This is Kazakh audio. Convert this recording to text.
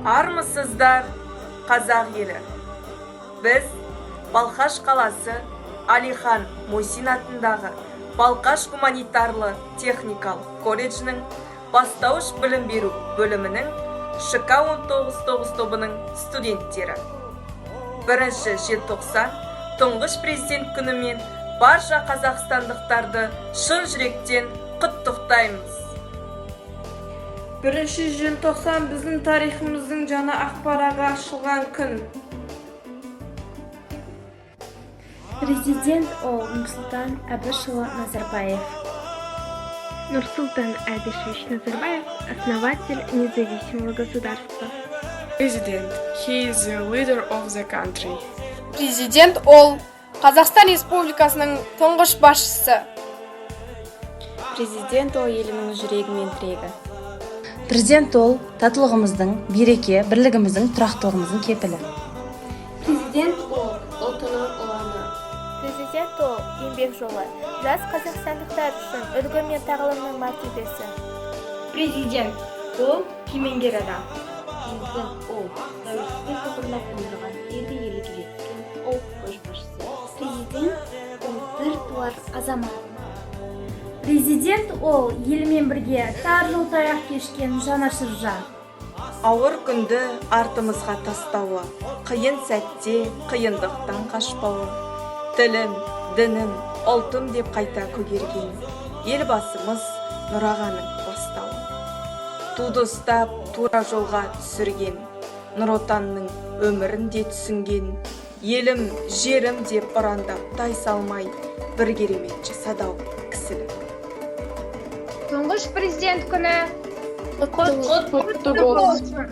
Армысыздар, қазақ елі! Біз Балқаш қаласы Әлихан Мусин атындағы Балқаш гуманитарлы техникалық колледжінің бастауыш білім беру бөлімінің ШК 19-9 тобының студенттері. Бірінші желтоқсан, Тұңғыш Президент күнімен барша қазақстандықтарды шын жүректен құттықтаймыз! 1 желтоқсан – біздің тарихымыздың жаңа ақ парағы ашылған күн. Президент ол – Нұрсұлтан Әбішұлы Назарбаев. Нурсултан Абишевич Назарбаев – основатель независимого государства. President. He is the leader of the country. Президент ол – Қазақстан Республикасының тұңғыш басшысы. Президент ол – елінің жүрегі мен тірегі. Президент ол – татулығымыздың, береке бірлігіміздің, тұрақтылығымыздың кепілі. Президент ол – ұлтының ұланы. Президент ол еңбек жолы – жас қазақстандықтар үшін үлгі мен тағылымның мәртебесі. Президент ол – кемеңгер адам. Президент ол – тәуелсіздік тұғырына қондырған, елді ерлігі жеткен ұлт көшбасшысы. Президент ол – біртуар азамат. Президент ол – елмен бірге тар жол тайғақ кешкен жанашыр жан. Ауыр күнді артымызға тастауы, қиын сәтте қиындықтан қашпауы, тілім, дінім, ұлтым деп қайта көгерген Елбасымыз Нұрағаның бастауы. Туды ұстап, тура жолға түсірген, Нұр Отанның өмірін де түсінген, елім, жерім деп ұрандап тайсалмай, бір керемет жасады ау кісілік. Тұңғыш Президент күні Құтты болсын!